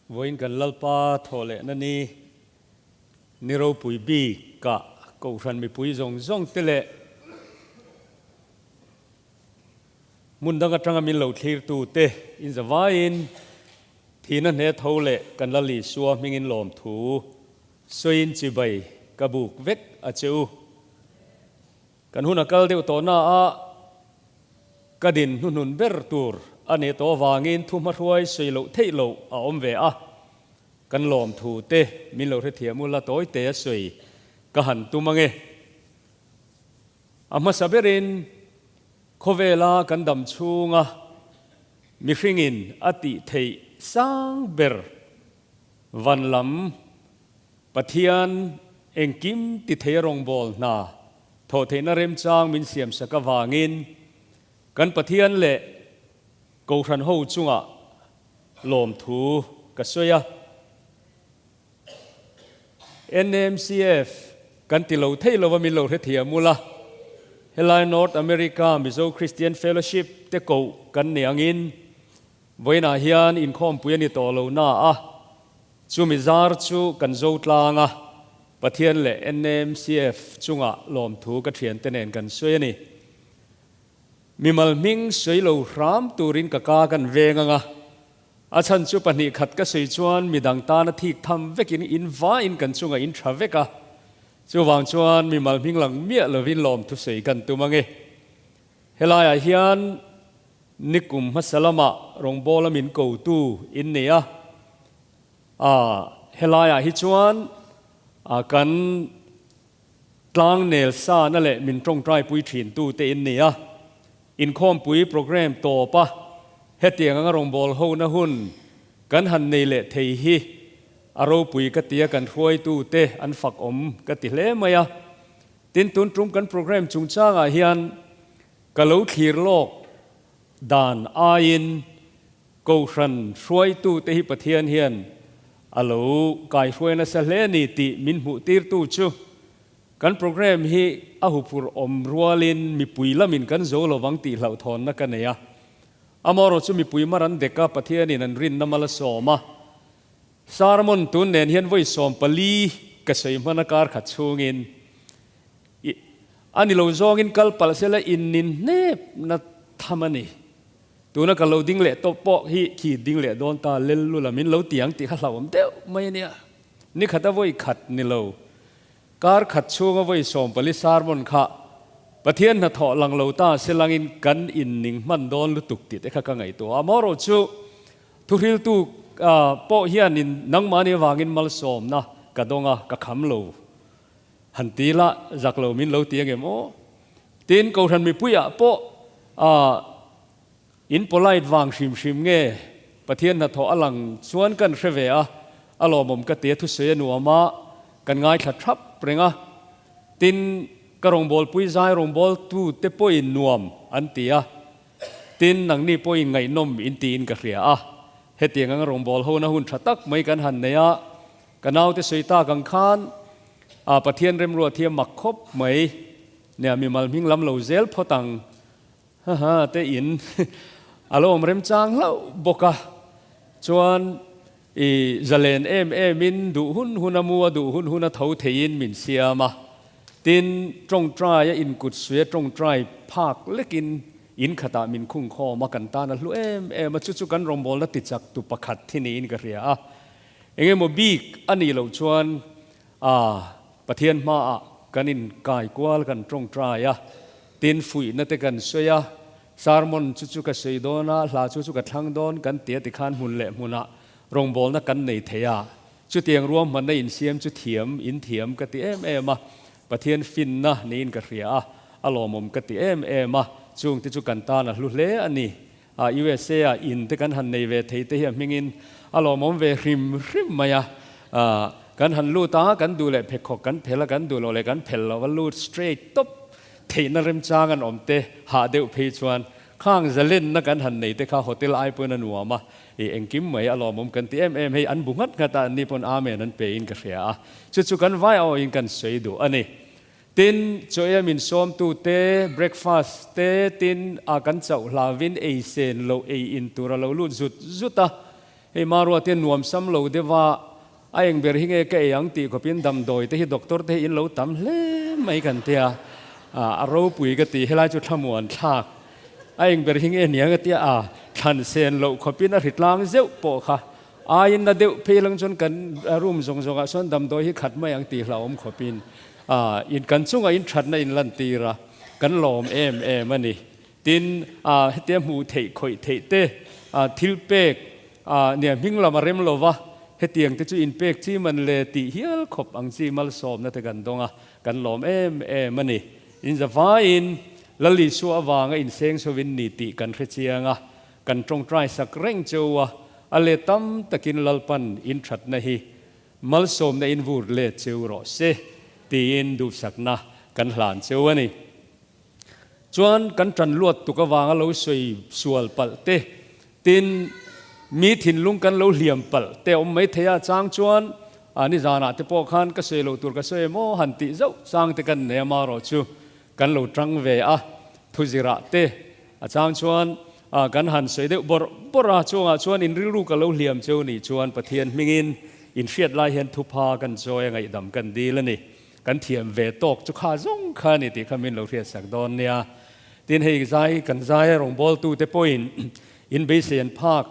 Vawiin kan Lalpa thawh lehna ni, ni ropui bikah Kohhran mipui zawng zawng te leh hmun dang atanga min lo thlirtu te inzavaiin thihna hne tho leh kan Lal Isua hmingin lawmthu sawiin chibai ka buk vek a che u. Kan hun a kal deuh tawh na a, ka din hnuhnun ber tur a nih tawh avangin thu hmahruai sawi loh theih loh a awm ve a, kan lawmthu te min lo hrethiam ula tawi te a sawi ka han tum ange. A hmasa berin khawvela kan dam chhunga mihringin a tih theih sang ber van lam Pathian engkim ti thei a rawngbâwl hna thawh theihna remchâng min siamsak avângin kan Pathian leh Kohhran ho chungah lawmthu ka sawi a. NMCF kan ti lo thei lova min lo hrethiam ula, helai North America Mizo Christian Fellowship te koh kan ni angin vawiinah hian inkhawmpui a ni tawh lo na a, Chumi zar chu kan zo tlang a, Pathian leh NMCF chungah lawmthu ka thiante nen kan sawi a ni. Mimal hming sawi lo hram turin ka ka kan veng ang a, a chhan chu pahnih khat ka sawi chuan midang tana thik tham vekin in vain kan chungah in tha vek a, chuvang chuan mimal hming lang miah lovin lawmthu sawi kan tum ang e. Helaiah hian nikum hmasa lamah rawngbawla min kotu in nei a, helaiah hi chuan kan tlangnel sana leh min tawngtaipui thintu te in nei a, inkhawmpui programme tawpa hetiang anga rawngbâwl hona hun kan han nei leh thei hi a ropui ka tia kan hruaitute an fakawm ka ti hle mai a. Tin, tun tum kan programme chungchangah hian ka lo thlir lawk dan aiin Kohhran hruaitute hi Pathian hian a lo kaihruai nasa hle a ni tih min hmuh tirtu chu kan programme hi a huphurh awm rualin mipui lamin kan zo lovang tih hlauhthawnna ka nei a. Amaherawh chu mipui mar an dek a, Pathianin an rinna mal a sawm a. Sermon tun nen hian vawi 14 ka sawi hman a kar khat chhungin i a ni lo zawngin kal palh sela in nin hnep na tham a ni. Tuna ka lo ding leh tawp pawh hi khi ding leh dawn ta lel lula min lo ti ang tih kha hlauhawm deuh mai a nia. Ni khat a vawi khat ni lo kar khat chhunga vawi 14 sermon kha Pathian hnathawh lang lo ta selangin kan in ning hman dawn lutuk tih te kha ka ngaihtuah a. Amaherawh chu Thuhriltu pawh hianin nangmahni avangin malsawmna ka dawng a, ka kham lo. Han ti la, zak lo min lo ti angem aw? Tin, Kohhran mipuiah pawh in polite vang hrim hrim nge Pathian hnathawh a lang chuan kan hre ve a, a lawmawm ka ti a, thusawi a nuam a, kan ngaithla thap reng a. Tin, ka rawngbawlpui zai rawngbawltute pawhin nuam an ti a. Tin, nangni pawhin ngaihnawm in tiin ka hria a, hetiang anga rawngbâwl hona hun ṭha tak mai kan han nei a, ka naute sawi tak ang khan a Pathian remruat hi a mak khawp mai, nia mimal hming lam lo zel phawt ang, ha ha te in a lo awm remchang hlauh bawk a, chuan i zalen em em in duh hun hun a mu a duh hun hun a tho theiin min siam a. Tin, tawngtai a inkut suia tawngtai phak lekin in khatah min khung khawm a, kan tan a hlu em em a, chu chu kan rawngbawlna tichak tu pakhat hi niin ka hria a. Engemaw bik a nih loh chuan a Pathian hmaah kan inkai kual kan tawngtai a, tin fuihna te kan sawi a, sermon chu chu ka sawi dawn a, hla chu chu ka thlang dawn kan ti a tikhan hmun leh hmunah rawngbawlna kan nei thei a. Chutiang ruahmanna insiam chu thiam in thiam ka ti em em a, Pathian finna niin ka hria a, a lawmawm ka ti em em a, chungte chu kan tan a hlu hle a ni. A USA ah in te kan han nei ve thei te hi a hmingin a lawmawm ve hrim hrim mai a, kan han lut a, kan duh leh phekhawk kan phel a, kan duh loh leh kan phel loh a, lut straight tawp theihna remchang an awm te hah deuh phei chuan khang zalenna kan han nei te kha hotel ai pawhin a nuam a, I engkim mai a lawmawm kan ti em em hei, an bu nghat nghat a, anni pawn Amen an pe in ka hria a, chu chu kan vai awhin kan sawi duh a ni. Tin, chaw ei a min sawmtu te, breakfast te, tin a kan chauh hlavin ei sen loh ei in tur a lo lut zut zut a. Hei Marua te nuam sam lo deuh a, a eng ber hi nge ka ei ang tih khawpin damdawi te hi doctor te hi in lo tam hle mai kan tia, a ropui ka ti, helai chu thlamuan thlak a eng ber hi nge niang a tia, a thlan sen loh khawpin a hritlang zeuh pawh kha aiin na deuh phei lang chuan kan room zawng zawngah sawn damdawi hi khat mai ang tih hlauhawm khawpin in kan chungah in thatna in lantir a, kan lawm em em a ni. Tin, hetia hmuh theih khawih theih te, thil pek nia hming lam a rem lo va, hetiang te chu inpek chi man le tih hial khawp ang chi malsawmna te kan dawng a, kan lawm em em a ni. In zavaiin Lal Isua avanga inseng chhovin ni tih kan hre chiang a, kan tawngtai sak reng cheu a, a let tam takin Lalpan inthatna hi malsawmna in vur let cheu rawh se tiin duhsakna kan hlan cheu a ni. Chuan kan ṭan luat tuk avanga lo sawi sual palh te, tin mi thinlung kan lo hliam palh te awm mai thei a, chang chuan a nizanah te pawh khan ka sawi loh tur ka sawi em aw han tih zauh chang te kan nei a marawh chu kan lo ṭang ve a, thuzirah te a chang chuan kan han sawi deuh bawrh bawrh a, chungah chuan in rilru ka lo hliam cheu nih chuan Pathian hmingin in hriat lai hian thupha kan chawi a ngaihdam kan dil a ni. Kan thiam ve tawk chu kha zawng kha a ni tih kha min lo hriatsak dawn nia. Tin hei zai kan zai a rawngbawltute pawhin in beisei an phak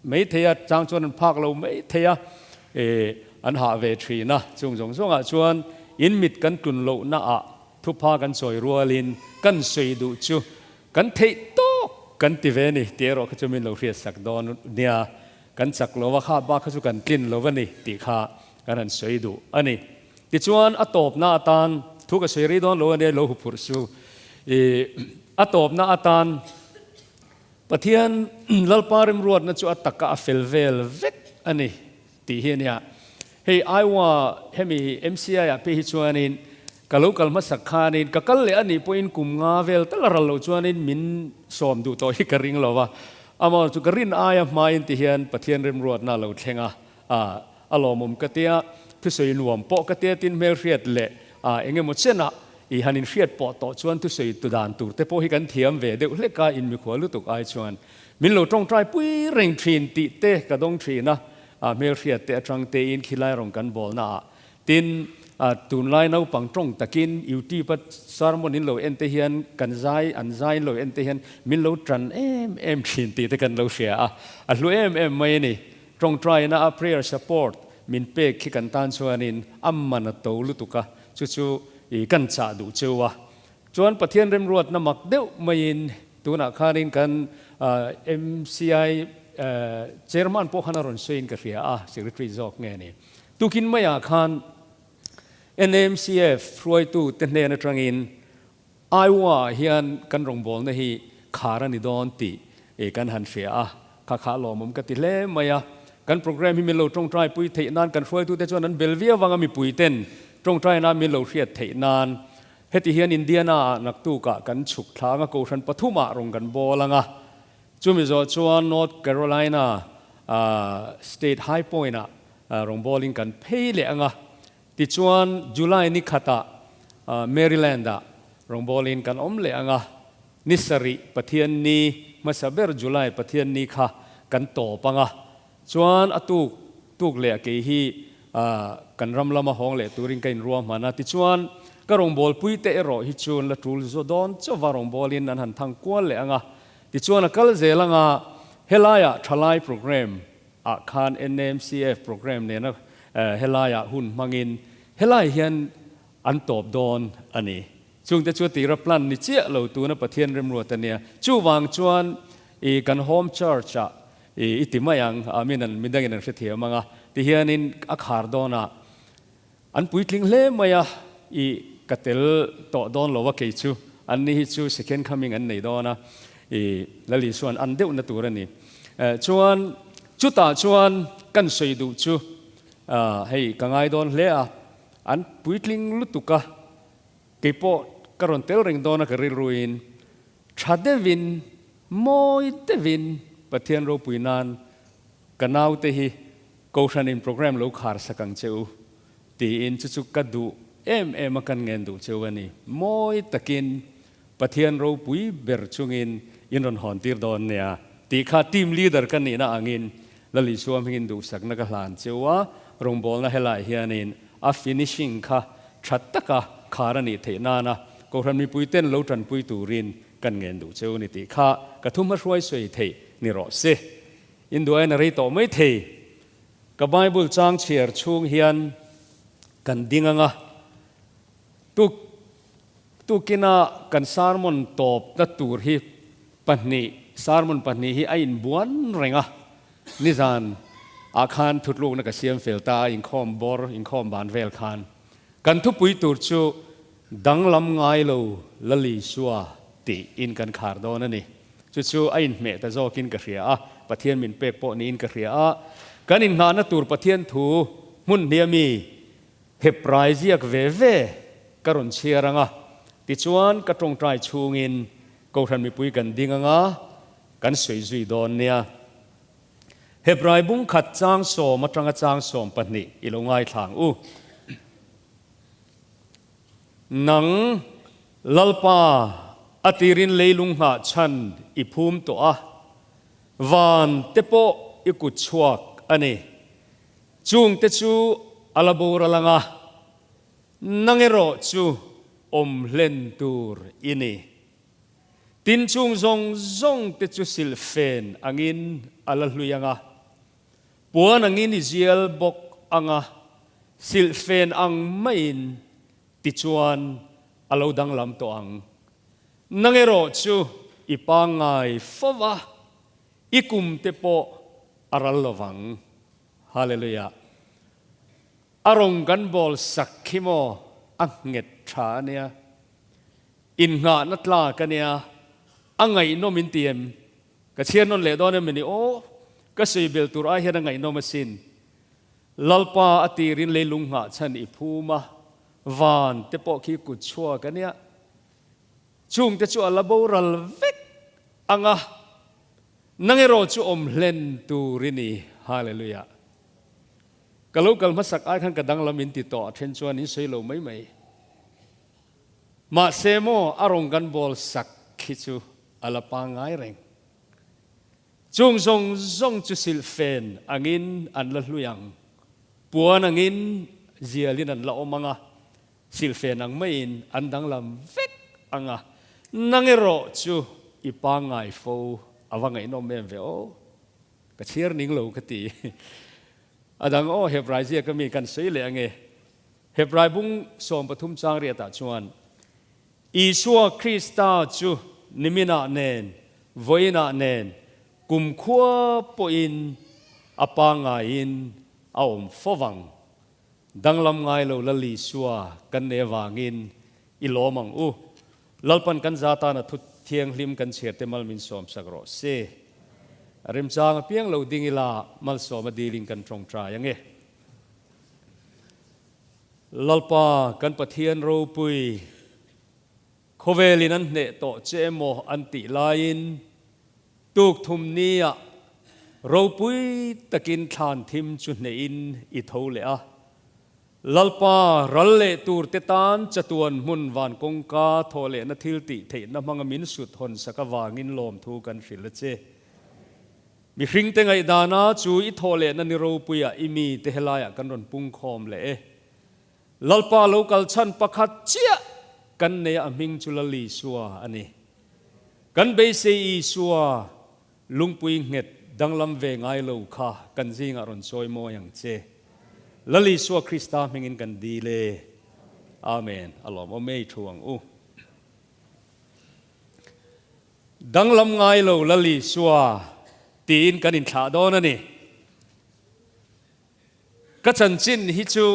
mai thei a, chang chuan an phak lo mai thei a, eh an hah ve thin a. Chung zawng zawngah chuan in mit kan tlun lohnaah thupha kan sawi rualin kan sawi duh chu kan theih tawk kan ti ve a ni tih erawh kha chu min lo hriatsak dawn nia. Kan chak lo a, kha bak kha chu kan tlin lo a ni tih kha kan han sawi duh a ni. Tichuan a tawpna atan, thu ka sawi rih dawn lo a nia, lo huphurh su. I a tawpna atan Pathian Lalpa remruatna chu a taka a fel vel vek a ni tih hi a nia. Hei Iowa hemi MCI ah phei hi chuanin ka lo kal hmasak khanin ka kal leh a nih pawhin kum nga vel tal a ral loh chuanin min sawm duh tawh hi ka ring lo va. Amaherawhchu chu ka rin aia hmain ti hian Pathian remruatna a lo thleng a, a lawmawm ka tia, thusawi nuam pawh ka tia tin hmelhriat leh eng emaw chenah i han inhriat pawh tawh chuan thusawi tu dan tur te pawh hi kan thiam ve deuh hlek a, inmikhua lutuk ai chuan min lo tawngtai pui reng thin tih te ka dawng thin a, hmelhriat te atang tein khilai rawng kan bawlna ah Tin, tunlai naupang tawng takin YouTube a sermon in lo en te hian kan zai, an zai in lo en te hian min lo tan em em thin tih te kan lo hria a, a hlu em em mai a ni. Tawngtaina a prayer support min pek khi kan tan chuanin a man a to lutuk a, chu chu i kan chah duh cheu a. Chuan Pathian remruatna mak deuh maiin tunah khanin kan MCI chairman pawh khan a rawn sawiin ka hria a, secretary zawk nge ni. Tukin maiah khan NAMCF hruaitu te hnen atangin Iowa ah hian kan rawngbawlna hi khar a ni dawn tih kan han hria a, kha kha lawmawm ka ti hle mai a. Kan program hi min lo tawngtai pui theih nan kan hruaitute chuan an bel viau vang a mipui ten tawngtai nan min lo hriat theih nan heti hian Indiana ah naktukah kan chhuk thla anga Kohhran pathumah rawn kan bawl anga Chumi zawh chuan North Carolina State High Point-ah rawngbawlin kan phei leh ang a. Tichuan July ni khatah Maryland-ah rawngbawlin kan awm leh ang a. Ni sarih Pathian ni hmasa ber July Pathian ni kha kan tawp ang a. Chuan a tuk tuk leh kei hi kan ram lama hawng leh turin ka inruahman a. Tichuan ka rawngbawlpui te erawh hi chu an la tul zaw dawn chauh va rawngbawlin an han thang kual leh ang a. Tichuan a kal zel anga helaiah thalai program ah khan NAMCF program nena helaiah hun hmangin helai hian an tawp dawn a ni. Chungte chu tira plan ni chiah lo tuna Pathian remruat a nia. Chuvang chuan i kan home church ah i ti mai ang a min an midangin an hrethiam anga tihianin a khar dawn a An puitling hle mai a, i ka tel tawh dawn lo a kei chu, an ni hi chu second coming an nei dawn a, i Lal Isuan an deuhna tur a ni. Chuan chutah chuan kan sawi duh chu hei ka ngai dawn hle a, an puitling lutuk a, kei pawh ka rawn tel reng dawn a ka rilruin tha deuhin, mawi deuhin Pathian ropui nan ka naute hi Kohhranin program lo khar sak ang che u tiin chu chu ka duh em em a kan ngen duh cheu a ni. Mawi takin Pathian ropui ber chungin in rawn hawn tir dawn nia tih kha team leader ka nihna angin Lal Isua hmingin duhsakna ka hlan cheu a, rawngbawlna helaiah hianin a finishing kha tha taka khar a nih theih nana Kohhran mipuiten lo tanpui turin kan ngen duh cheu a ni tih kha ka thu hmahruai sawi theih ni rawh se. Induain a rei tawh mai thei. Ka Bible chang chhiar chhung hian kan ding anga tuk tukina kan sermon tawpna tur hi pahnih sermon pahnih hi a inbuan reng a, nizan ah khan thutlukna ka siam fel ta a, inkhawm bawr inkhawm ban vel khan kan thupui tur chu danglam ngai lo Lal Isua tih in kan khar dawn a ni. Chu chu a inhmeh ta zawkin ka hria a, Pathian min pek pawh niin ka hria a. Kan inngahna tur Pathian thu hmun hnia mi Hebrai ziak ve ve ka rawn chhiar ang a, tichuan ka tawngtai chhungin Kohhran mipui kan ding ang a, kan sawi zui dawn nia. Hebrai bung khat chang sawm atanga chang 12 i lo ngaithla ang u. Nang, Lalpa, a tirin leilung nghah chhan i phum tawh a, van te pawh i kut chhuak a ni. Chungte chu a la boral ang a, nang erawh chu awm hlen tur i ni. Tin chung zawng zawng te chu silhfen angin a la hlui ang a, puan angin i zial bawk ang a, silhfen ang maiin tichuan a lo danglam tawh ang. Nang erawh chu i pangngai fo va, i kum te pawh a ral lo vang. Hallelujah. A rawng kan bawl sak khi maw a nghet tha a nia. Innghahna tlak a nia. A ngaihnawm in ti em? Ka chhiar nawn leh dawn em ni? Aw, ka sawi bel tur ai hian a ngaihnawm asin. Lalpa a tirin leilung nghah chhan i phum a, van te pawh khi kut chhuak a nia. Chungte chu a la boral vek ang a, nang erawh chu awm hlen tur i ni. Hallelujah. Ka lo kal hmasak ai khan ka danglam in ti tawh a then chuan in sawi lo mai mai. Mahse maw a rawng kan bawl sak khi chu a la pangngai reng. Chung zawng zawng chu silhfen angin an la hlui ang, puan angin zialin an la awm ang a, silhfen ang maiin an danglam vek ang a, nang erawh chu i pangngai fo a va ngaihnawm em ve aw. Ka chhiar ning lo ka ti. A dang aw Hebrai ziaka mi kan sawi leh ange. Hebrai bung 13 chang riatah chuan, Isua Krista chu niminah nen, vawiinah nen, kumkhua pawhin a pangngaiin a awm fo vang. Danglam ngai lo Lal Isua kan nei avangin i lawm ang u. Lalpan kan za tana thu thianghlim kan chhiarte mal min sawmsak rawh se. A remchang apiang lo ding ila malsawm a dilin kan tawngtai ange. Lalpa kan Pathian ropui, khawvelin an hneh tawh che emaw an tih laiin tuk thum nia ropui takin thlan thim chu hnehin i tho leh a. Lalpa ral leh turte tan chatuan hmun van kawngka thawh lehna thil tih theihna hmanga min sut hawn sak avangin lawmthu kan hrilh a che. Mihringte ngaihdana chu i thawh lehna ni ropuiah i mite helaiah kan rawn pungkhawm leh e. Lalpa lo kal chhan pakhat chiah kan nei a, a hming chu Lal Isua a ni. Kan beisei Isua lungpui nghet danglam ve ngai lo kha kan zingah rawn chawi mawi ang che. Lal Isua Krista hmingin kan dil e. Amen. A lawmawm ei thu ang u. Danglam ngai lo Lal Isua tiin kan inthlah dawn a ni. Ka chanchin hi chu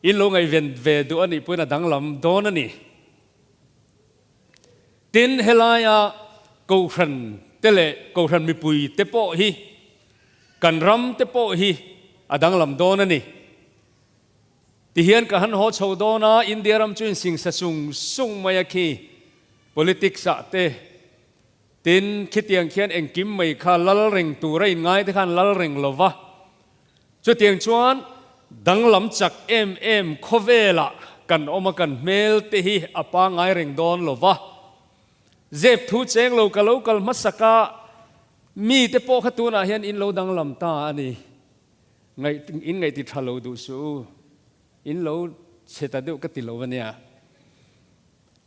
in lo ngaihven ve duh a nih pawhin a danglam dawn a ni. Tin, helaia Kohhran te leh Kohhran mipui te pawh hi, kan ram te pawh hi a danglam dawn a ni. Tihian ka han haw chho dawn a, India ram chu insingsa sung sung mai a khi, politics ah te, tin khitiang khian engkim mai kha lal reng tur a inngai te khan lal reng lo va. Chutiang chuan danglam chak em em khawvelah kan awm a, kan hmel te hi a pangngai reng dawn lo va. Zep thu cheng lo ka lo kal hmasak a. Mite pawh kha tunah hian in lo danglam ta a ni. Ngaih, in ngaih ti tha lo duh suh u. In lo chhe ta deuh ka ti lo a nia.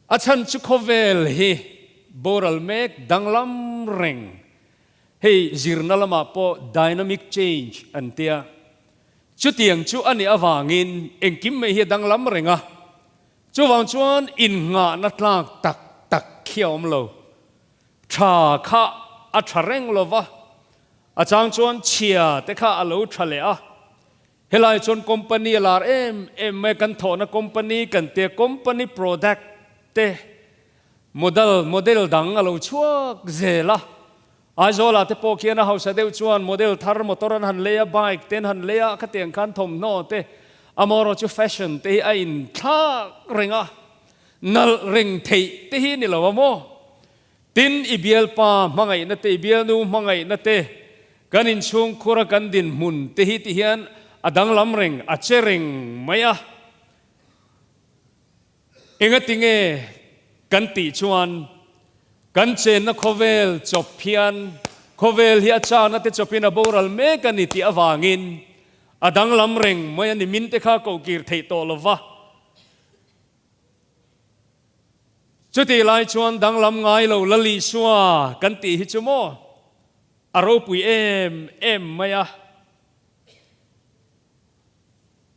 A chhan chu khawvel hi boral mek danglam reng. Hei zirna lamah pawh dynamic change an tia. Chutiang chu a nih avangin engkim mai hi a danglam reng a. Chuvang chuan innghahna tlak tak tak khi a awm lo. Tha kha a tha reng lo va, a chang chuan chhia te kha a lo tha leh a. Helai chuan company a lar em em mai, kan thawhna company kan tia company product te model model dang a lo chhuak zel a. Aizawlah te pawh khian a hausa deuh chuan model thar motor an han lei a, bike te an han lei a, khatiang khan thawmhnaw te amaherawh chu fashion te hi a inthlak reng a, nalh reng theih te hi ni lo a maw? Tin, i bialpa hmangaihna te, i bialnu hmangaihna te, kan inchhungkhura kan dinhmun te hi ti hian a danglam reng, a che reng mai a. Engatinge kan tih chuan kan chenna khawvel chawp hian khawvel hi a chana te chawpin a boral mek a ni tih avangin a danglam reng mai a ni. Minte kha kohkir theih tawh lo va. Chutih lai chuan danglam ngai lo Lal Isua kan tih hi chu maw a ropui em em mai a.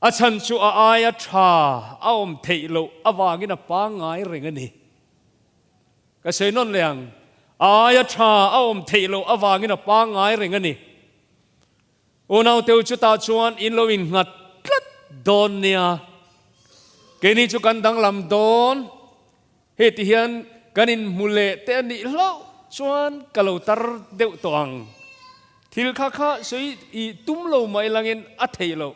A chhan chu a aia tha a awm theih loh avangin a pangngai reng a ni. Ka sawi nawn leh ang, a aia tha a awm theih loh avangin a pangngai reng a ni. Unauteu chutah chuan in lo innghat tlat dawn nia. Keini chu kan danglam dawn. Hei ti hian kan inhmu leh te a nih hlauh chuan ka lo tar deuh tawh ang. Thil kha kha sawi i tum lo mai langin a theih loh.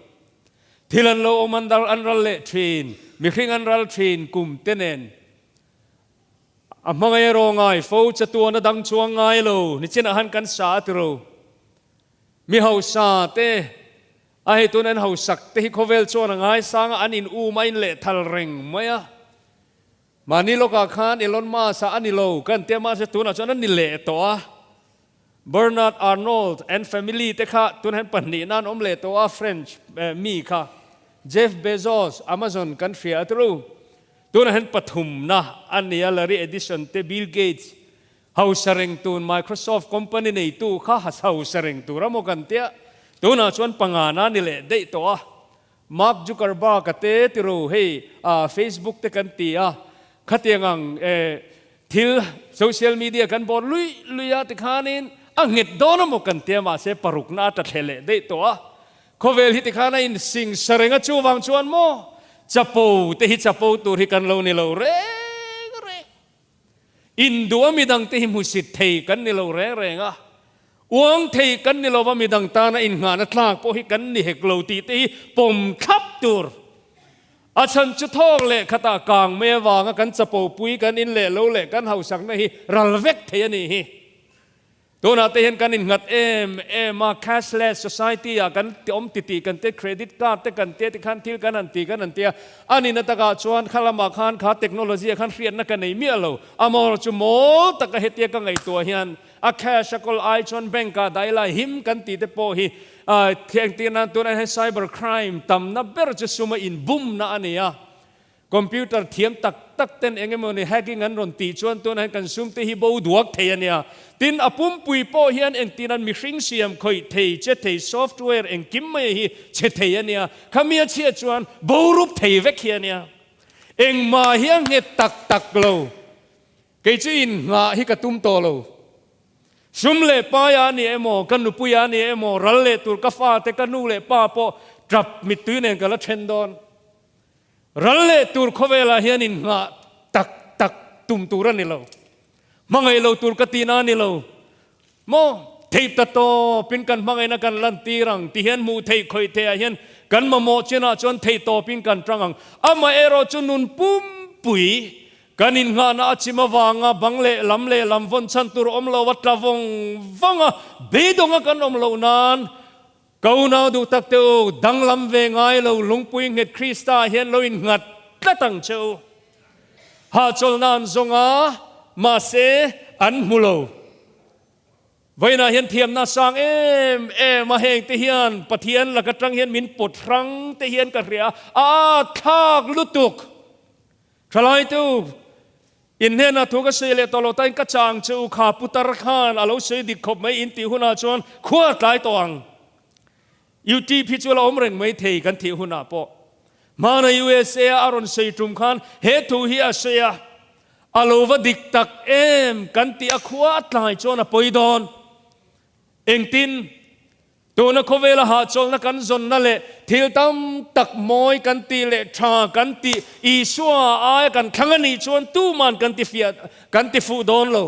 Thil an lo awm an an ral leh thin, mihring an ral thin kum te nen. A hmangaih erawh ngai fo chatuan a dang chuang ngai lo, nichinah han kan sa a ti ro. Mi hausa te a hei tun an hausak te hi khawvel chuan a ngaisang a, an in um a in lehthal reng mai a. Mahni lawkah khan Elon Musk-a a ni lo kan tia mahse tunah chuan a ni leh tawh a. Bernard Arnault and family te kha tunah hian pahnihna an awm leh tawh a, French mi kha. Jeff Bezos, Amazon kan hria a turu. Tunah hian pathumna a ni a, Larry Edison te, Bill Gates hausa reng tun Microsoft company neitu kha hausa reng tur a maw kan tia. Tunah chuan pangana a ni leh daih tawh a. Mark Zuckerberg a te ti ro hei ah Facebook te kan ti a, khatiang ang eh thil social media kan bawr lui lui a tikhanin a nghet dawn a maw kan tia mahse parukna a tla thle leh daih tawh a, khawvel hi tikhan a in sing sa reng a chuvang chuan maw chapo te hi chapo tur hi kan lo ni lo reng reng. Induh a midang te hi hmusit thei kan ni lo reng reng a, uang thei kan ni lova midang tana innghahna tlak pawh hi kan ni hek lo tih te hi pawm thlap tur. A chhan chu thawk leh khatah kang mai avanga kan chapo pui kan in leh lo leh kan hausakna hi ral vek thei a nih hi. Tunah te hian kan innghat em em a, cashless society ah kan awm titih kan te, credit card te kan tia tikhan thil kan han ti kan han tia, a nihna takah chuan kha lamah khan kha technology ah khan hriatna ka nei miah lo, amaherawh chu mawl taka hetia ka ngaihtuah hian a cash a kawl ai chuan bank ah daih lai him kan tih te pawh hi engtir nan tunah hian cyber crime tamna ber chu suma inbumna a ni a. Computer thiam tak tak ten eng emaw ni hacking an rawn tih chuan tunah hian kan sum te hi bo duak thei a nia. Tin, a pumpui pawh hian engtin an mihring siam khawih thei, che thei, software engkim mai hi che thei a nia. Khami a chhiat chuan bo rup thei vek hi a nia. Engmah hi a nghet tak tak lo. Kei chu innghah hi ka tum tawh lo. Sum leh paia a ni emaw, ka nupuia a ni emaw, ral leh tur ka fate, ka nu leh pa pawh tap mittui nen ka la then dawn. Ral leh tur khawvelah hian innghah tak tak tum tur a ni lo. Hmangaih lo tur ka tihna a ni lo. Maw? Theih ta tawpin kan hmangaihna kan lantir ang ti hian hmuh theih khawih theihah hian kan mamawh chinah chuan theih tawpin kan tang ang. Amaherawh chu nun pumpui kan innghahna a chim avanga bang leh lam leh lam vawn chhan tur awm lo a tla vawng vawng a, beidawnga kan awm loh nan Ka unau duh tak te u, danglam ve ngai lo lungpui nghet Krista ah hian lo innghat tlat ang che u. Hahchawlhna an zawng a, mahse an hmu lo. Vawiinah hian thiamna sang em em a, heng te hian Pathian lak atang hian min pawt hrang te hian ka hria a, a thlak lutuk. Thalaitu, in hnenah thu ka sawi leh tawh lo tain ka chang che u kha putar khan a lo sawi dik khawp mai in tih hunah chuan khua tlai tawh ang. YouTube hi chu a la awm reng mai thei kan thih hunah pawh. Hmana USA a a rawn sawi tum khan he thu hi a sawi a, a lo va dik tak em kan tih a khua a tlai chuan a pawi dawn. Engtin? Tuna khawvela hahchawlhna kan zawnna leh thil tam tak mawi kan tih leh tha kan tih Isua aia kan thlang a nih chuan tuman kan ti fiah kan ti fuh dawn lo.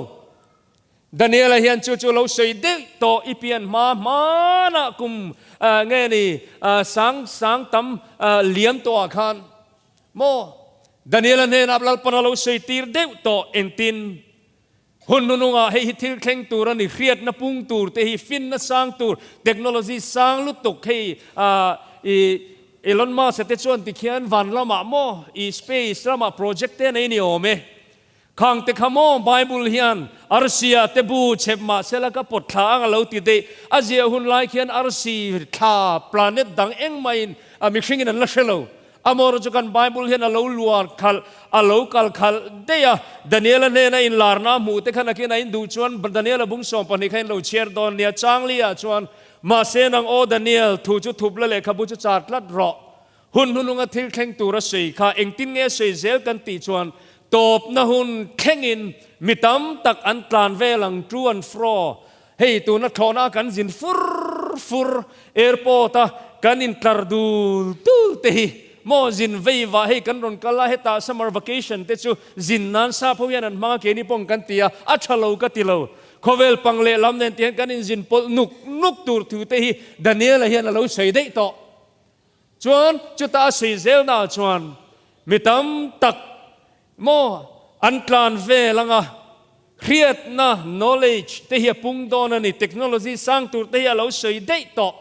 Daniela hian chu chu lo sawi deuh tawh i pian hma hmanah kum nge ni sang sang tam liam tawhah khan maw Daniela hnenah Lalpan a lo sawi tir deuh tawh engtin hun hnunungah hei hi thil thleng tur a ni hriatna pung tur te hi finna sang tur technology sang lutuk hei i Elon Musk a te chuan tikhian van lamah maw i space lamah project te nei ni awm e. Khang te kha maw Bible hian arsia te bu chhep mah sela ka pawt thla ang a lo ti deih. A ziah hun lai khian arsi thla planet dang engmahin a mihringin an la hre lo. Amaherawhchu chu kan Bible hian a lo luar khalh, a lo kal khalh deih a. Daniela hnena inlarna a hmuh te kha nakin a induh chuan Daniela bung 12 kha in lo chhiar dawn nia. Changli-ah chuan, Mahse nang aw Daniel, thu chu thup la lehkhabu chu char tlat rawh. Hun hnununga thil thleng tura sawi kha engtin nge sawi zel kan tih chuan tawpna hun thlengin mi tam tak an tlan vel ang to and fro. Hei tuna thlawhna a kan zin fur fur, airport a kan intlar dul dul te hi maw zin vei vah hei kan rawn kal a, hetah summer vacation te chu zin nan sap ho hian an hmang a keini pawh kan ti a, a tha lo ka ti lo. Khawvel pang leh lam nen tihian kan inzin pawlh nuk nuk tur thu te hi Daniela hian a lo sawi daih tawh. Chuan chuta a sawi zelnaah chuan mi tam tak maw an tlan vel anga hriatna, knowledge, te hi a pung dawn a ni, technology sang tur te hi a lo sawi daih tawh.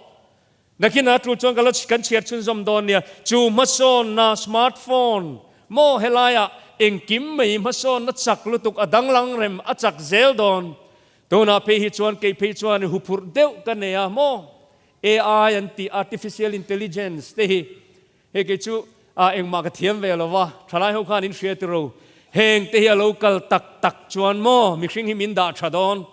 Nakinah tul chuan ka la kan chhiar chhunzawm dawn nia, chu hmasawnna smartphone maw helaiah engkim mai hmasawnna chak lutuk a danglang rem a chak zel dawn. Tunah phei hi chuan kei phei chuan huphurh deuh ka nei a maw. AI an tih Artificial Intelligence te hi hei kei chu engmah ka thiam ve lo va, thalai ho khan in hria tiro. Heng te hi a lo kal tak tak chuan maw mihring hi min dah tha dawn.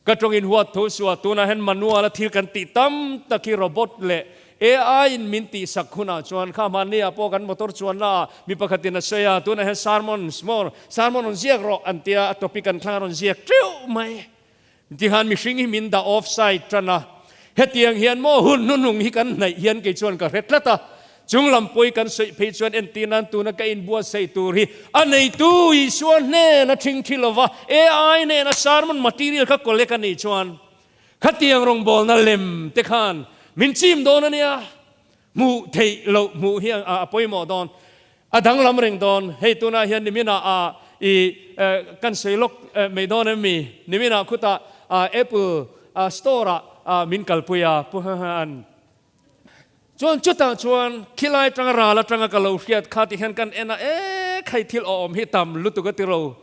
Ka tawngin huat tho suah tunah hian manual a thil kan tih tam tak hi robot leh AI in min tih sak hunah chuan kha hmanni ah pawh kan motor chuanna ah mi pakhatin a sawi a, tunah hian sermon small sermon rawn ziak rawh an tia a topic an thlang a rawn ziak teuh mai. Tihan mihring hi min dah offside tan a, hetiang hian maw hun hnuhnung hi kan hnaih hian kei chuan ka hre tlat a, chung lam pawi kan sawi phei chuan entir nan tuna ka inbuatsaih tur hi a neitu Isua hnena thing thi lova AI nena sermon material kha collect a nih chuan khatiang rawngbawlna lem te khan min chim dawn a nia, hmuh theih loh hmuh hi a pawimawh dawn. A danglam reng dawn, hei tunah hian niminah a i kan sawi lawk mai dawn em mi? Niminah khutah Apple store ah min kalpui a, Pu Hahan. Chuan chutah chuan khilai atanga ral atanga ka lo hriat kha ti hian kan en a, e khai thil awm hi tam lutuk a ti ro.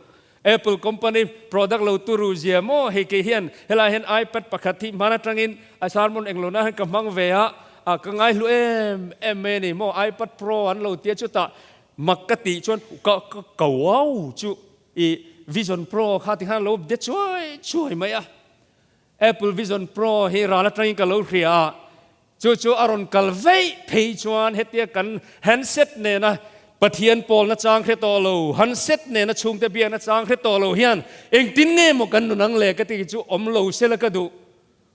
Apple company product lo turu zia maw hei kei hian helai hian iPad pakhat hi hman atangin a sermon englo na hian ka hmang ve a, a ka ngaihlu em em mai a ni maw iPad Pro an lo tia chutah mak ka tih chuan ka ka ka wow chu i Vision Pro kha tikhan lo de chuai chuai mai a Apple Vision Pro hi ral atangin ka lo hria a Chu chu a rawn kal veih phei chuan hetia kan handset nena Pathian pawlna chang hre tawh lo, handset nena chhungte biakna chang hre tawh lo hian engtin nge maw kan nun ang le ka tih chu awm lo sela ka duh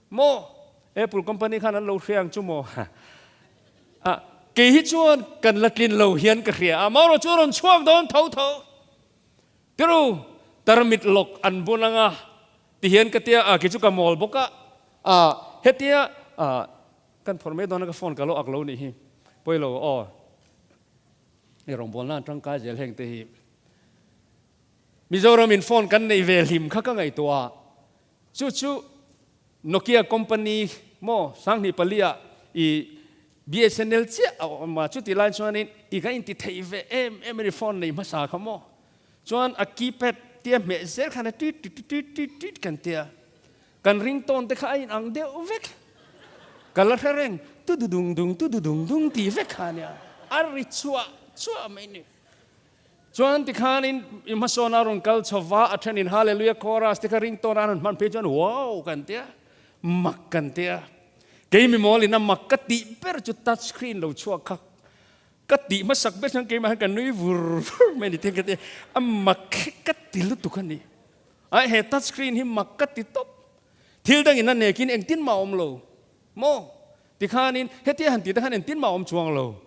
maw? Apple company khan an lo hre ang chu maw? Ah, kei hi chuan kan la tlin lo hian ka hria a, marawh chu a rawn chhuak dawn tho tho. Tiru, tarmit lawk an bun anga Tihian ka tia a, kei chu ka mawl bawk a, a hetia a kan phawrh mai dawn a ka phone ka lo ak lo nih hi, pawi lo aw, hei rawngbawlna an tangkai zel heng te hi. Mizoram in phone kan neih ve hlim kha ka ngaihtuah a, chu chu Nokia company maw 2004 ah i BSNL chiah a awm a, chutih lai chuanin i kan inti theih ve em em a ni phone nei hmasa kha maw. Chuan a keypad tia hmeh zel khan a tit tit tit tit tit kan tia. Kan ringtone te kha a inang deuh vek. Ka la hre reng, tu du dung dung, tu du dung dung tih vek kha a nia. A ri chhuah chhuah mai ni. Chuan tikhanin i hmasawn a rawn kal chho va, a thenin Hallelujah chorus te kha ringtone an rawn hman phei chuan wow kan ti a, mak kan ti a. Kei mimawlin a mak ka tih ber chu touch screen lo chhuak kha ka tih hmasak ber chuan keimah hian ka nui vur vur mai a ni tih ka ti a, a mak hi ka ti lutuk a ni. Ai he touch screen hi mak ka ti tawp. Thil dangin a nekin engtin mah a awm lo maw? Tikhanin hetia han tih te khan engtin mah a awm chuang lo.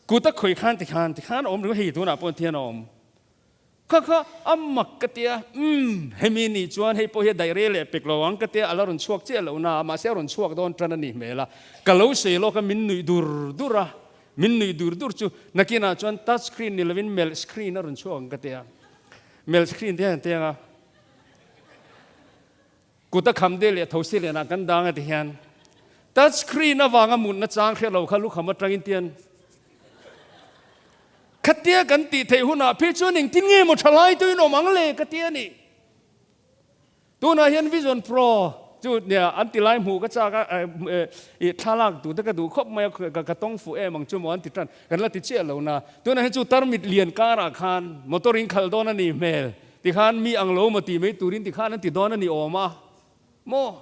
Kut a khawih khan tikhan tikhan a awm ringawt hei tunah pawh thian a awm. Kha kha a mak ka tia umm hemi nih chuan hei pawh hi a daih rei leh pek lo ang ka tia a la rawn chhuak chiah loh na a mahse a rawn chhuak dawn tan a nih hmel a. Ka lo sawi lawk a min nuih dur dur a min nuih dur dur chu nakinah chuan touch screen ni lovin melh screen a rawn chhuak ang ka tia. Melh screen te hian tiang a. Kut a kham deuh leh tho si lianah kan dang a ti hian touch screen avanga mutna chang hriat lo kha lukham atangin tian khatia kan tih theih hunah phei chuan engtin nge maw tha lai tuin awm ang le ka ti a ni. Tunah hian Vision Pro chu nia an ti lai hmuh ka chak a i thlalak duh te ka duh khawp mai a ka tawng fuh em ang chu maw an ti tan kan la ti chiah lo na tunah hian chu tarmit lian karah khan motor in khalh dawn a nih hmel. Tikhan mi ang lo maw tih mai turin tikhan an ti dawn a ni awm a maw?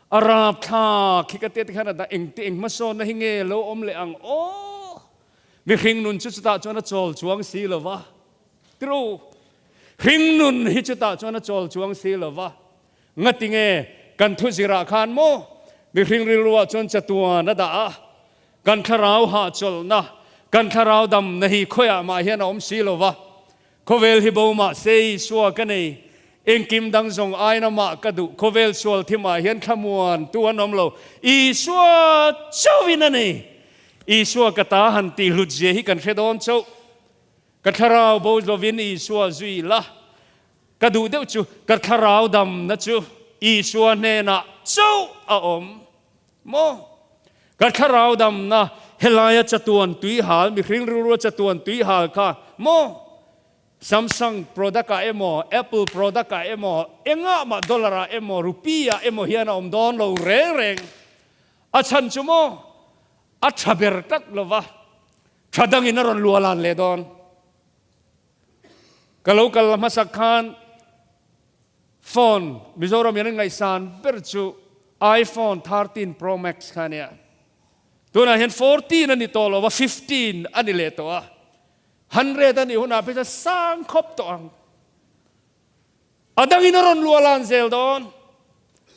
A rapthlak hi ka tia tikhan a dah engte eng hmasawnna hi nge lo awm leh ang aw? Mihring nun chu chutah chuan a chawl chuang si lo va. True. Hring nun hi chutah chuan a chawl chuang si lo va. Ngati nge kan thu zirah khan maw mihring rilruah chuan chatuan a dah a, kan thlarau hahchawlhna, kan thlarau damna hi khawiah mah hian a awm si lo va. Khawvel hi bo mah se Isua ka nei, engkim dang zawng aiin amah ka duh, khawvel sual thimah hian thlamuan tu an awm lo, Isua chauhin a nei. Isua ka ta han tih hlut zia hi kan hre dawn chauh. Ka thlarau bo lovin Isua zui la, ka duh deuh chu ka thlarau damna chu Isua hnenah chauh a awm maw? Ka thlarau damna helaia chatuan tui hal, mihring rilrua chatuan tui hal kha maw? Samsung product ah emaw, Apple product ah emaw, engah mah dollar ah emaw, rupee ah emaw hian a awm dawn lo reng reng. A chhan chu maw? A tha ber tlat lova, tha dangin a rawn lualan leh dawn. Ka lo kal hmasak khan Phone Mizoram hian an ngaihsan ber chu iPhone 13 Pro Max kha a nia. Tunah hian 14 a ni tawh lo va, 15 a ni leh tawh a. 100 a nih hunah phei chuan sang khawp tawh ang. A dangin a rawn luahlan zel dawn.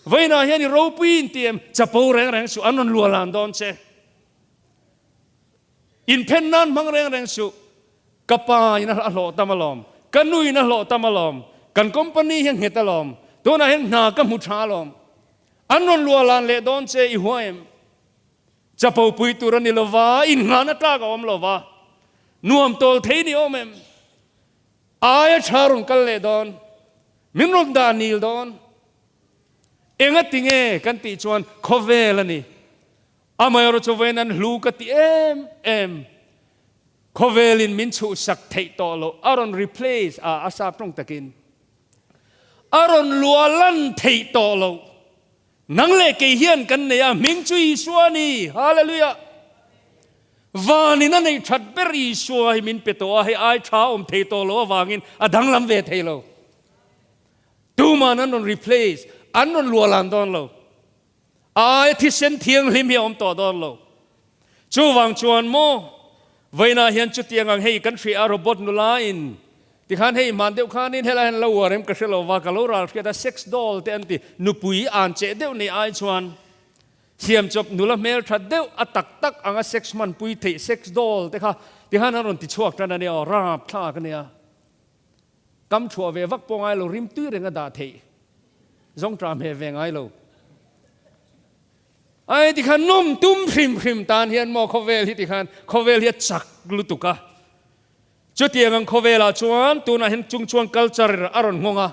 Vawiinah hian i ropui in ti em? Chapo reng reng suh, an rawn luahlan dawn che. Inphen nan hmang reng reng suh. Ka pa in a hlawh tam alawm, ka nu in a hlawh tam alawm, kan company hi a nghet alawm, tunah hian hna ka hmu tha alawm. An rawn luah lan leh dawn che i hua em? Chapo pui tur a ni lova, inngahna tlak a awm lova, nuam tawl thei ni awm em? Aia tha rawn kal leh dawn, min rawn dah nil dawn. Engati nge kan tih chuan khawvel a ni. Amaherawh chu vawiin an hlu ka ti em em. Khawvelin min chhuhsak theih tawh loh a rawn replace a, a sap tawng takin a rawn luah lan theih tawh loh. Nang leh kei hian kan nei a, hming chu Isua a ni. Hallelujah! Vanin a neih that ber Isua hi min pe tawh a, hei ai tha awm thei tawh loh avangin a danglam ve thei lo. Tuman an rawn replace, an rawn luah lan dawn lo. Ai thisen thianghlim hi a awm tawh dawn lo. Chuvang chuan maw, vawiinah hian chutiang ang hei kan hria a robot nula in tikhan hei hman deuh khanin helai hian lo uar em ka hre lo va, ka lo ral hriat a sex doll te an ti, nupui an cheh deuh nei ai chuan siamchawp nula hmeltha deuh a tak tak anga sex hmanpui theih sex doll te kha tikhan an rawn ti chhuak tan a nia aw, rapthlak a nia. Kam chhuah ve vak pawh ngai lo, rim tui reng a dah theih. Zawng ṭah hmeh ve ngai lo. Ai tikhan nawm tum hrim hrim tan hian maw khawvel hi tikhan khawvel hi a chak lutuk a. Chutiang ang khawvelah chuan tunah hian chung chuan culture a rawn nghawng a.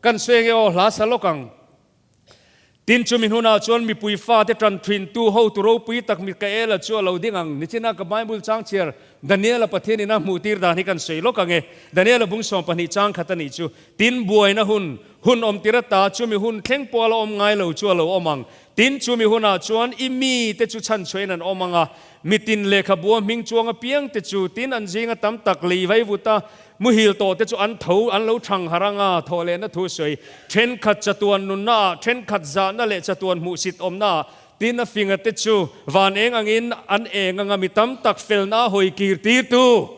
Kan sawi ange aw hla sa lawk ang. Tin, chumi hnunah chuan mipui fate ṭan ṭhintu hotu ropui tak Mikaela chu a lo ding ang. Nichina ka Bible chang chhiar Daniela Pathian ina hmuhtir dan hi kan sawi lawk ang e. Daniela bung 12 chang khat a nih chu. Tin, buaina hun, Hun awm tir ata chumi hun thleng pawh a la awm ngai lo chu a lo awm ang. Tin, chumi hunah chuan i mite chu chhanchhuahin an awm ang a, mitin lehkhabua hming chuang apiangte chu, tin an zinga tam tak lei vaivuta muhil tawhte chu an tho, an lo thang harh ang a, thawhlehna thu sawi, thenkhat chatuan nunnaah, thenkhat zahna leh chatuan hmuhsit awmnaah, tin a fingate chu van eng angin an eng ang a, mi tam tak felna a hawi kir tirtu.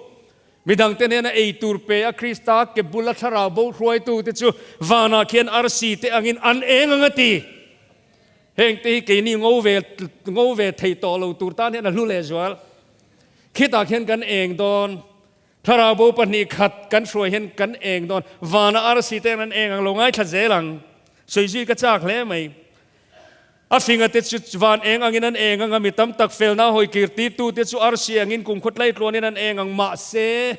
Midangte hnena ei tur pe a Krista ke bula thlarau bo hruaitute chu vanah khian arsi te angin an eng ang a ti. Heng te hi keini ngo ve ngo ve thei tawh lo tur tan hian a hlu lehzual. Khitah khian kan eng dawn. Thlarau bo 2 khat kan hruai hian kan eng dawn. Vana arsi te ang an eng ang lo ngaithla zel ang. Sawi zui ka chak hle mai. A finga te chu van eng angin an eng ang a, mi tam tak felna hawi kir tirtu te chu arsi angin kum khaw tlaitluanin an eng ang. Mahse,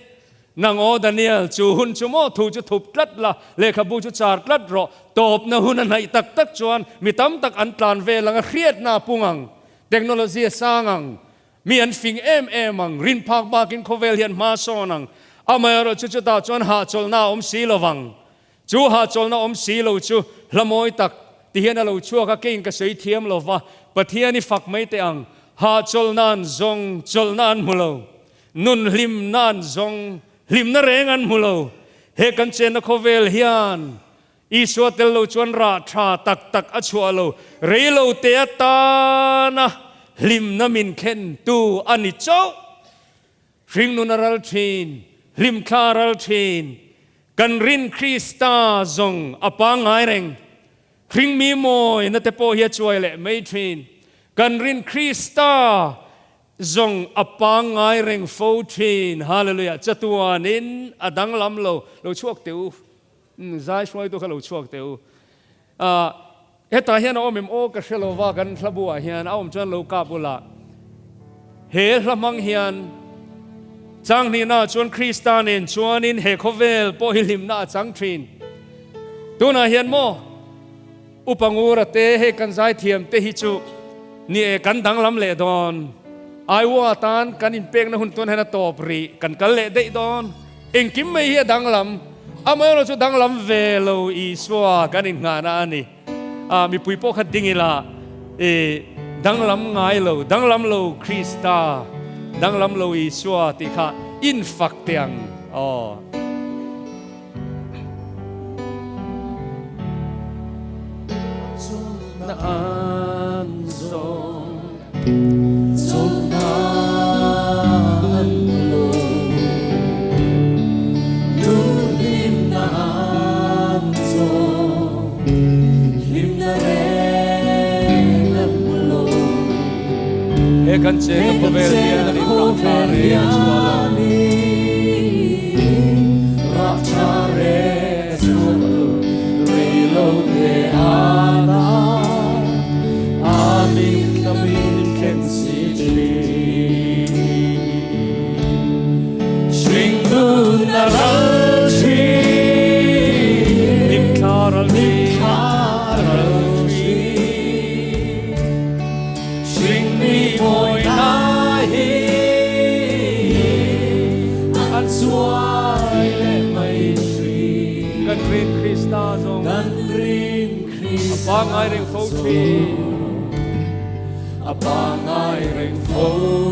nang aw Daniel, chu hun chu maw thu chu thup tlat la, lehkhabu chu char tlat rawh. Tawpna hun a hnaih tak tak chuan mi tam tak an tlan vel ang a, hriatna a pung ang, technology a sang ang, mi an fing em em ang, rin phak bakin khawvel hian hma sawn ang. Amaherawhchu chutah chuan hahchawlhna a awm si lo vang. Chu hahchawlhna awm si lo chu hla mawi tak ti hian a lo chhuak a, keiin ka sawi thiam lo va, Pathian i fak mai teh ang, hahchawlhna an zawng, chawlhna an hmu lo, nun hlimna an zawng, hlimna reng an hmu lo. He kan chenna khawvel hian Isua tel lo chuan rah tha tak tak a chhuah lo, rei lo te atana hlimna min thlentu a ni chauh. Hringnun a ral thin, hlimthla a ral thin, kan rin Krista zawng a pangngai reng. Hringmi mawina te pawh hi a chuai leh mai thin, kan rin Krista zawng a pangngai reng fo thin. Hallelujah! Chatuanin a danglam lo, lo chhuak teh u. Zai hruaitu kha lo chhuak teh u. Hetah hian a awm em? Aw ka hre lo va, kan hla buah hian a awm chuan lo kap ula. He hla hmang hian changhnihnaah chuan Krista nen chuanin he khawvel pawh hi hlimna a chang thin. Tunah hian maw Upa Ngura te hei kan zaithiam te hi chu ni e kan danglam leh dawn. Aiwa tan kan inpekna hun tun hian a tawp rih, kan kal leh daih dawn. Engkim mai hi a danglam, amaherawh chu danglam ve lo Isua kan innghahna a ni. A, mipui pawh kha ding ila, i danglam ngai lo, danglam lo Krista, danglam lo Isua tih kha infak teh ang aw. Chawlhna an zawng, chawlhna an hmu lo, Lunghlimna an zawng, hlimna reng an hmu lo. He kan chenna khawvel hian an inrahthla reng a chhuah lo. Kan rin Krista zawng a pangngai reng fo thin. A pangngai reng fo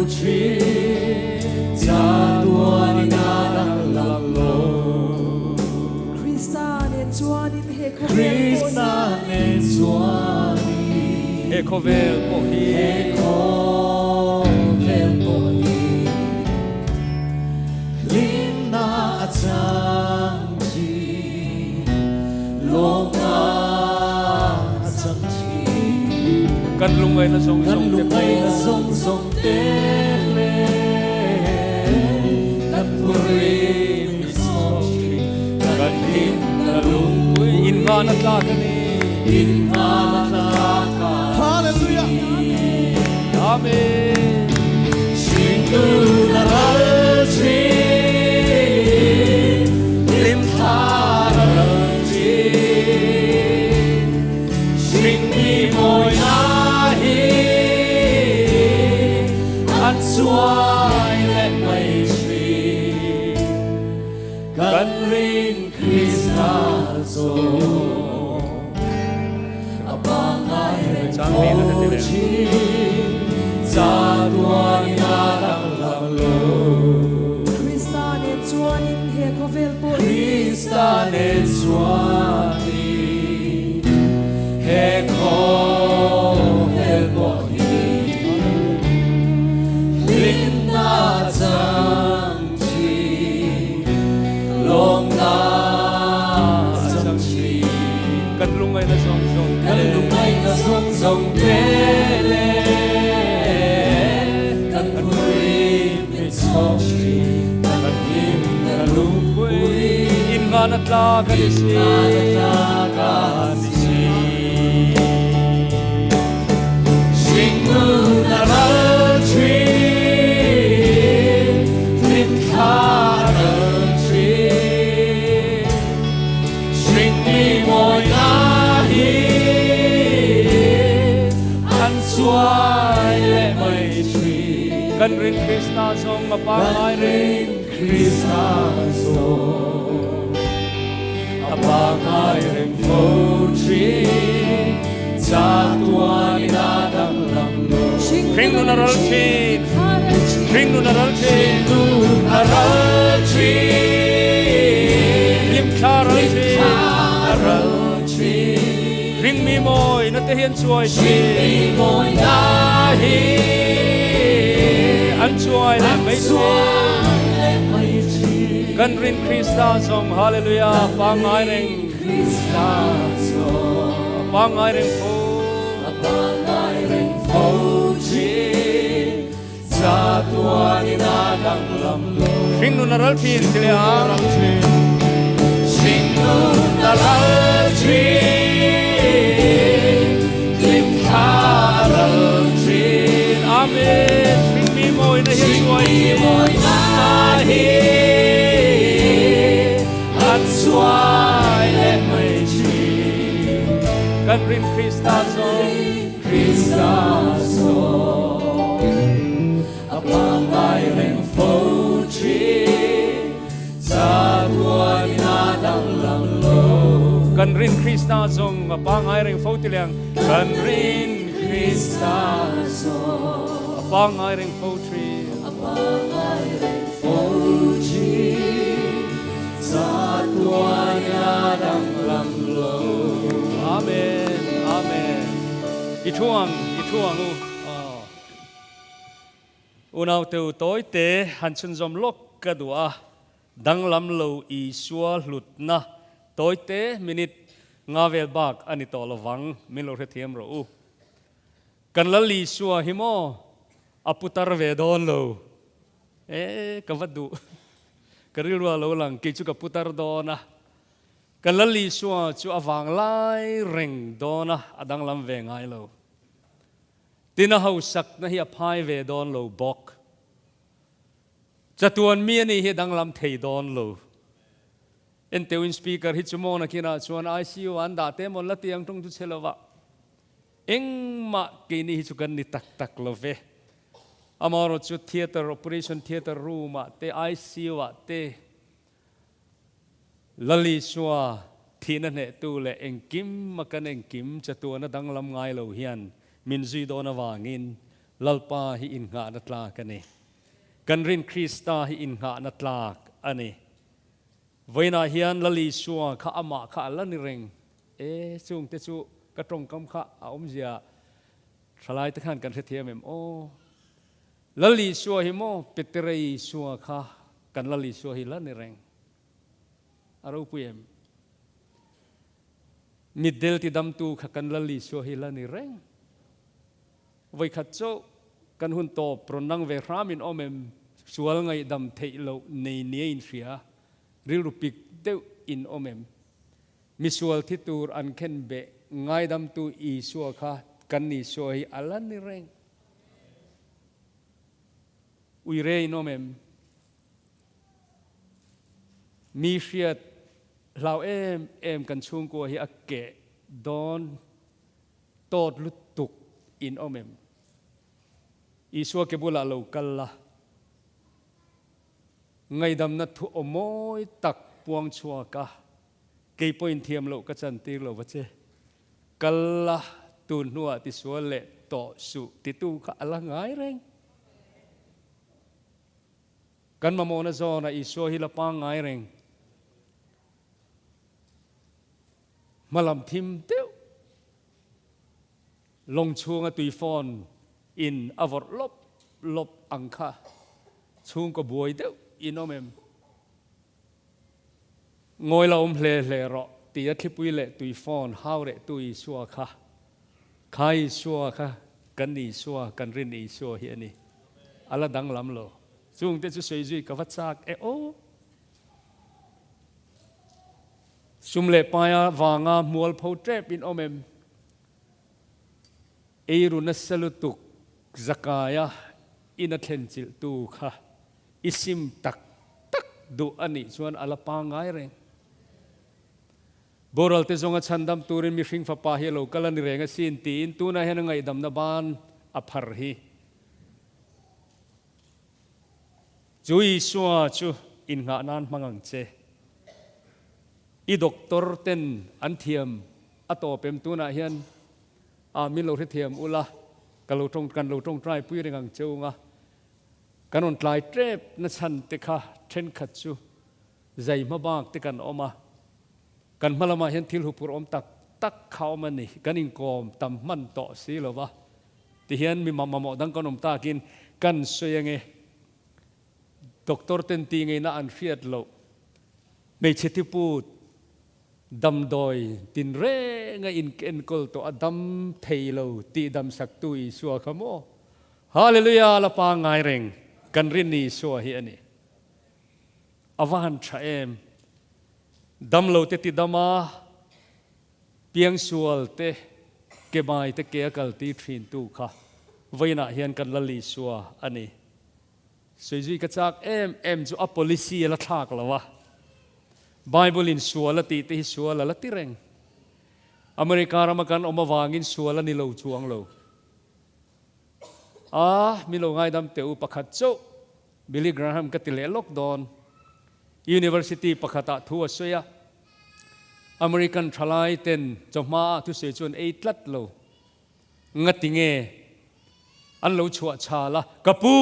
thin. Chatuanin a danglam lo. Krista nen chuanin he khawvel pawh hi. Krista nen chuanin he khawvel pawh hi. He khawvel pawh hi. Hlimna a chang thin, lawmna a chang thin. Kan lungngaihna zawng Kan zawng te pawh. lungngaihna zawng zawng te leh kan phurrit min sawm thin. Kan hlimna lungpui inngahna tlak a ni. Inngahna tlak a ni. Hallelujah. Amen. Hringnun a ral thin, hlimthla a ral thin. Hringmi mawina hi an chuai leh mai thin. Kan ring Krista zawng. Chang hnih na ti leh. Krista nen chuanin he khawvel pawh hi. Krista nen chuanin he khawvel pawh hi. Hlimna chang thin, lawmna chang thin. Kan lungaihna zawng zawng te. Kan lungaihna zawng zawng te le kan phurin min chhawk thin, kan hlimna lungpui. Innghahna tlak a ni si. Innghahna tlak a ni si. Hringnun a ral thin, hlimthla a ral thin. Hringmi mawina hi an chuai leh mai thin. Kan rin Krista zawng a pangngai reng. Kan rin Krista zawng a pangngai reng fo thin. Chatuanin a danglam lo. Hringnun a ral thin. Hringnun a ral thin. Hringnun a ral thin. Hlimthla a ral thin. Hlimthla a ral thin. Hringmi mawi na te hi an chuai thin. Hringmi mawi na hi an chuai leh mai thin. An chuai leh mai thin. Kan rin Krista zawng Hallelujah pangngai reng. Krista zawng pangngai reng fo. A pangngai reng fo thin. Chatuanin a danglam lo. Hringnun a ral thin ti leh ang. Hringnun a ral thin, hlimthla a ral thin. Amen. Hringmi mawina hi a chuai thin. Hringmi mawina hi a chuai leh mai thin. Kan rin Krista zawng. Krista zawng a pangngai reng fo thin, chatuanin a danglam lo. Kan rin Krista zawng a pangngai reng fo ti leh ang. Kan rin Krista zawng a pangngai reng fo thin, a pangngai reng fo thin, chatuanin a danglam lo. Amen, Amen. I thu ang, i thu ang u. Aw. Unau teu tawi te han chhunzawm lawk ka duh a, danglam lo Isua hlutna tawi te minute nga vel bak a ni tawh lovang, min lo hrethiam rawh u. Kan Lal Isua hi maw a putar ve dawn lo. E, ka va duh. Ka rilru a lo lang, kei chu ka putar dawn a. Kan Lal Isua chu a vang lai reng dawn a, a danglam ve ngai lo. Tin a hausakna hi a phai ve dawn lo bawk. Chatuan mi a nih hi a danglam thei dawn lo. Enteuin speaker hi chu maw nakinah chuan ICU ah an dah te maw la ti ang tung chu che lova. Engmah keini hi chu kan ni tak tak lo ve. Amaherawh chu theatre, operation theatre room ah te, ICU ah te, Lal Isua thihna hnehtu leh engkim a kan engkim chatuana danglam ngai lo hian min zui dawn avangin Lalpa hi innghahna tlak a ni. Kan rin Krista hi innghahna tlak a ni. Vawiinah hian Lal Isua kha amah kha a la ni reng e, chungte chu ka tawngkam kha a awmzia thalai te khan kan hrethiam em aw. Lal Isua hi maw Petere Isua kha kan Lal Isua hi la ni reng. A ropui em? Mitdel ti damtu kha kan Lal Isua hi la ni reng. Vawikhat chauh kan hun tawp rawn nang ve hram in awm em? Sual ngaihdam theih loh nei nia in hria, rilru pik deuh in awm em? Misual thi tur an khen beh ngaidamtu Isua kha kan Isua hi a la ni reng. Uire in awm em? Mi hriat hlau em em kan chhungkua hi a keh dawn tawt lutuk in awm em? Isua ke bulah lo kal la, ngaidamna thu aw mawi tak puang chhuak a, kei pawhin thiam loh ka chantir lo va che. Kal la, Tun hnuah tisual leh tawh suh titu kha a la ngai reng. Kan mamawhna zawnah Isua hi la pangngai reng. Hmalam thim deuh lawng chhunga tuifawn in a vawrh lawp lawp ang kha chhungkaw buai deuh in awm em? Ngawi la awm hle hle rawh tia thlipui leh tuifawn hau rehtu Isua kha, kha Isua kha kan Isua, kan rin Isua hi a ni. A la danglam lo. Chungte chu sawi zui ka va chak e aw. Sum leh paia vanga mualpho tep in awm em? Eiru nasa lutuk zakaia ina thlen chilhtu kha i sim tak tak duh a nih chuan a la pangngai reng. Boral te zawnga chhandam turin mihring fapa hi a lo kal a ni reng asin tiin tunah hian a ngaihdamna ban a phar hi. Chu Isua chu innghah nan hmang ang che. I doctor ten an thiam a tawp em tunah hian a min lo hrethiam ula ka lo tawng kan lo tawngtai pui reng ang che unga kan rawn tlai tep na chhan te kha thenkhat chu zai hma bak te kan awm a kan hma lamah hian thil huphurh awm tak tak kha awm a ni kan inkawm tam hman tawh si lova tihian mi mamawh dang kan awm takin kan sawi ange Doctor ten ti ngeina an hriat loh hmeichhe thiput damdawi tinreng a inenkawl tawh a dam thei lo tih damsaktu Isua kha maw? Hallelujah! La pangngai reng kan rin Isua hi a ni. A va han tha em! Damlo te tidam a, piangsual te ke mai te ke a kal ti thintu kha vawiinah hian kan Lal Isua a ni. Sawi zui ka chak em em chu a policy a la thlak lo a, Bible in sual a tih te hi sual a la ti reng. America rama kan awm avangin sual a ni lo chuang lo. A, mi lo ngaidam teh u pakhat chauh Billy Graham ka ti leh lawk dawn. University pakhatah thu a sawi a, American thalai ten chawhma ah thusawi chu an ei tlat lo. Ngati nge an lo chhuah chhal a, Ka pu,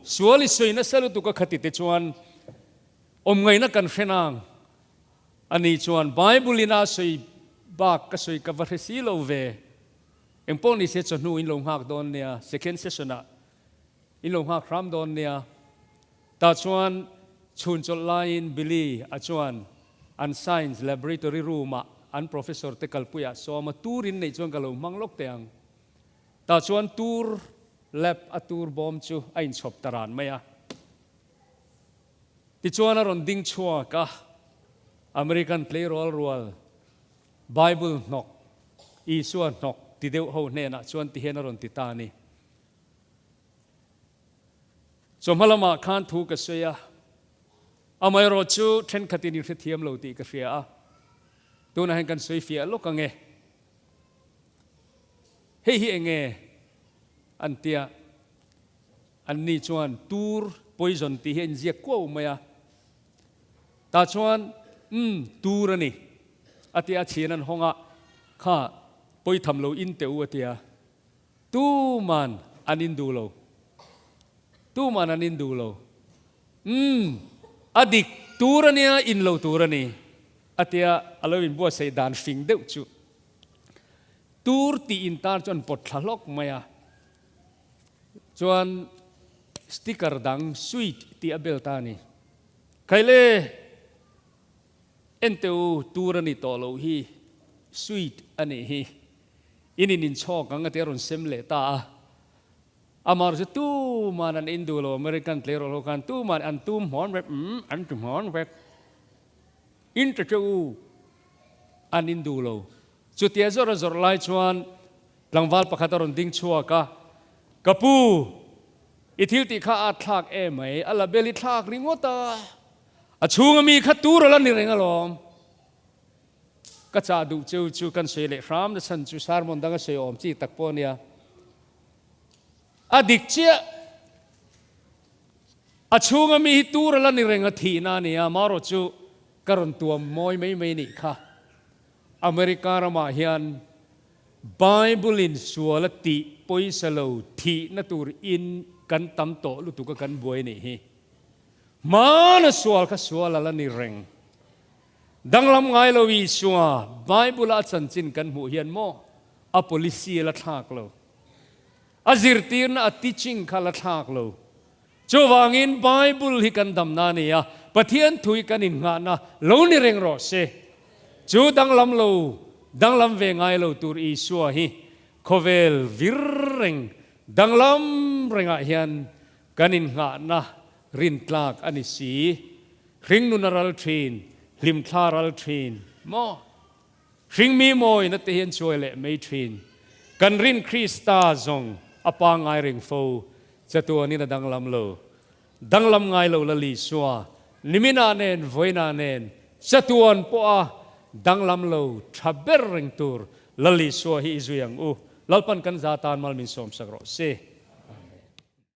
sual i sawi nasa lutuk a khati te chuan awm ngaihna kan hre nang. Ani chuan Bible in a sawi bak ka sawi ka va hre si lo ve. Engpawh ni se chawhnu in lo nghak dawn nia, second session ah in lo nghak hram dawn nia. Tah chuan chhun chawlh laiin Billy a chuan an science laboratory room ah an professor te kalpuiah sawm a, tur in neih chuan ka lo hmang lawk teh ang. Tah chuan tur lab a tur bawm chu a inchhawp ta ran mai a. Tichuan a rawn ding chhuak a, American tleirawl rual Bible hnawk, Isua hnawk ti deuh ho hnenah chuan tihian a rawn ti ta a ni. Chawhma lamah khan thu ka sawi a, amaherawh chu thenkhatin in hrethiam lo tih ka hria a, tunah hian kan sawi fiah lawk ang e. Hei hi eng nge an tia? Anni chuan tur, poison, tih hi a inziak kuau mai a. Tah chuan, Umm, tur a ni, a tia a chhin an hawng a, Kha, pawitham lo in teh u, a tia. Tuman an in duh lo. Tuman an in duh lo. Umm, a dik tur a nia, in lo tur a ni, a tia a lo inbuatsaih dan fing deuh chu. Tur tih in tar chu an pawt thla hlawk mai a. Chuan sticker dang sweet tih a bel ta a ni. Khaile, Enteh u, tur a ni tawh loh hi, sweet a nih hi. In in inchhawk ang a ti a rawn sem leh ta a. Amah chu tuman an in duh lo, American tleirawl ho khan tuman an tum hmawn vek, umm, an ti hmawn vek. In ta che u, an in duh lo. Chutia zawrh a zawrh lai chuan tlangval pakhat a rawn ding chhuak a, Ka pu, i thil tih kha a thlak emai, a label i thlak ringawt a. A chhunga mi kha tur a la ni reng alawm. Ka chah duh cheu chu kan sawi leh hram na chhan chu sermon danga sawi awm chi tak pawh a nia. A dik chiah. A chhunga mi hi tur a la ni reng a thihna a nia, marawh chu ka rawn tuam mawi mai mai nih kha. America ramah hian. Bible in sual a tih pawisa lo thihna tur in kan tam tawh lutuk a kan buai nih hi. Hmana sual kha sual a la ni reng. Danglam ngai lo Isua Bible a a chanchin kan hmuh hian maw a policy a la thlak lo. A zirtirna a teaching kha la thlak lo. Chuvangin Bible hi kan damna a ni a, Pathian thu hi kan innghahna lo ni reng rawh se. Chu danglam lo, danglam ve ngai lo tur Isua hi khawvel vir reng, danglam rengah hian kan innghahna rintlak a ni si. Hringnun a ral thin, hlimthla ral thin maw? Hringmi mawina te hian chuai leh mai thin. Kan rin Krista zawng a pangngai reng fo, chatuanin a danglam lo. Danglam ngai lo Lal Isua, niminah nen vawiinah nen chatuan pawha danglam lo tha ber reng tur Lal Isua hi i zui ang u. Lalpan kan za tan mal min sawmsak rawh se.